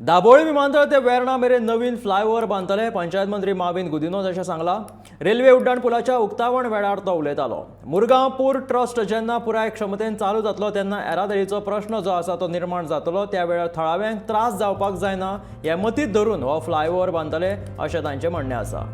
दाबोळी विमानतळ ते वेर्णा मेरेन नवीन फ्लायओव्हर बांदतले, पंचायत मंत्री माविन गुदिन्हो अशें सांगलां. रेल्वे उड्डाण पुलाच्या उक्तावण वेळार तो उलयतालो. मुरगांव पोर्ट ट्रस्ट जेन्ना पुराय क्षमतेन चालू जातलो तेन्ना येरादारीचो प्रश्न जो आसा तो निर्माण जातलो. त्या वेळार थळाव्यांक त्रास जावपाक जायना हें मतींत धरून हो फ्लायओव्हर बांदतले अशें तांचें म्हणणें आसा.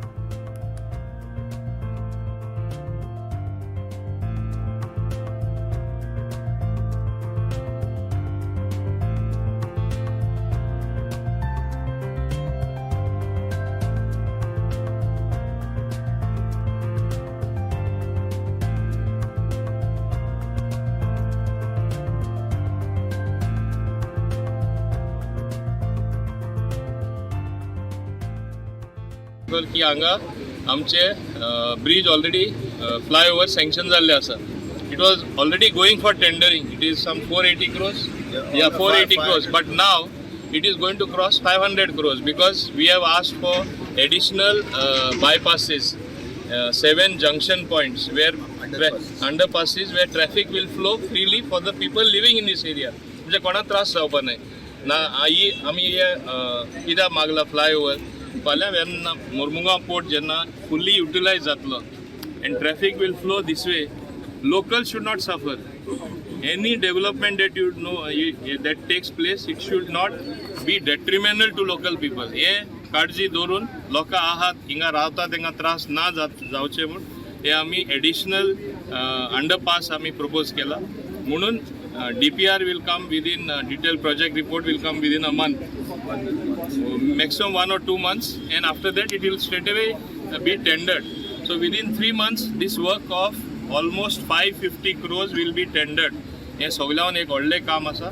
की हांगा आमचे ब्रीज ऑलरेडी फ्लायओवर सँक्शन जाल्ले आसा. It was already going for tendering. It is some 480 crores, yeah, 480 crores, but now it is going to cross 500 crores because we have asked for additional bypasses, seven junction points where underpasses where traffic will flow freely for the people living in this area. म्हणजे कोणाक त्रास जावपा न्हय ना. ही आमी हे कित्याक मागला flyover? फाल्यां जेन्ना मोरमुगांव पोर्ट जेन्ना फुल्ली युटिलायज जातलो and traffic will flow this way, local should not suffer. Any development that you know that takes place, it should not be detrimental to local people. हे काळजी दवरून लोकां आहात हिंगा रावता तांकां त्रास ना जावचे म्हूण हे आमी एडिशनल अंडरपास आमी प्रपोज केला. म्हणून DPR will come within, detail project report will come within a month, maximum 1 or 2 months, and after that it will straight away be tendered. So within 3 months this work of almost 550 crores will be tendered. हे सगळ्यान एक व्हडलें काम आसा.